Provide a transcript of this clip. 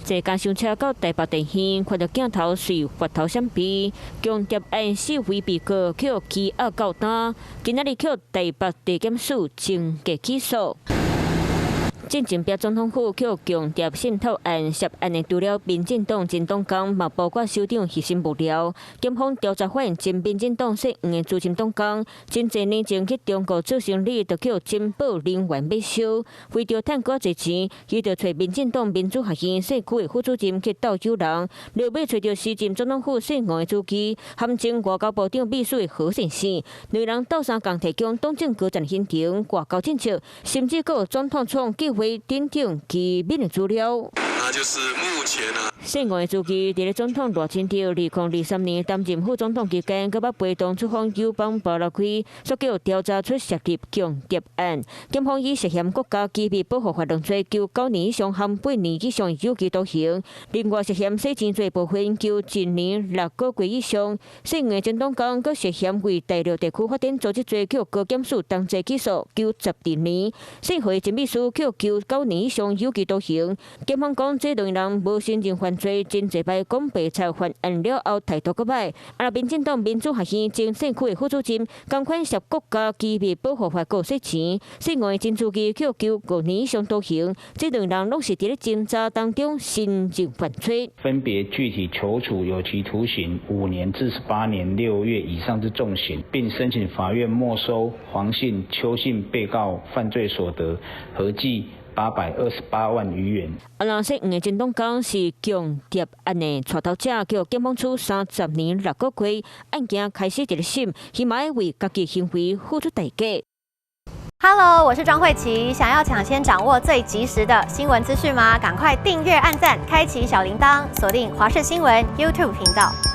坐監傷車到台北地院，看著鏡頭隨發頭閃避，強盜案四位被告予羈押到今，今仔日予台北地檢署增加起訴。進前覅總統府予共諜滲透案涉案的，除了民進黨前黨工，嘛包括首長核心幕僚。檢方調查發現，前民進黨姓黃的資深黨工，真濟年前去中國做生理，就予情報人員買收，為著趁閣較濟錢，伊就揣民進黨民主學院社區的副主任去鬥誘人，落尾揣著時任總統府姓黃的主機，含前外交部長秘書的何善生，兩人鬥相共提供黨政高層行程、外交政策，甚至閣有總統創計劃等等機密的資料。那就是目前啊。姓黃的主機佇咧總統賴清德2023年擔任副總統期間，閣捌陪同出訪友邦巴拉圭，煞予調查出涉入共諜案。檢方以涉嫌國家機密保護法兩罪，求9年以上含8年以上有期徒刑；另外涉嫌洗錢罪部分，求1年6個月以上。姓黃的前黨工閣涉嫌為大陸地區發展組織罪，予高檢署同齊起訴，求12年。姓何的前秘書予求9年以上有期徒刑。檢方講，這兩人無承認犯罪，真濟擺講白賊犯案了後態度閣歹。啊，民進黨民主學院前社區的副主任，仝款涉國家機密保護法閣洗錢，姓黃的前書記予求5年以上徒刑。這兩人攏是佇咧偵查當中承認犯罪。分別具體求處有期徒刑5年至18年6月以上之重刑，並申請法院沒收黃姓、邱姓被告犯罪所得合計828萬餘元。啊，若姓黃的前黨工是共諜案的帶頭者，予檢方處30年6個月，案件開始佇咧審，希望會為家己行為付出代價。 Hello，我是莊慧琪，想要搶先掌握最及時的新聞資訊嗎？趕快訂閱、按讚、開啟小鈴鐺，鎖定華視新聞 YouTube 頻道。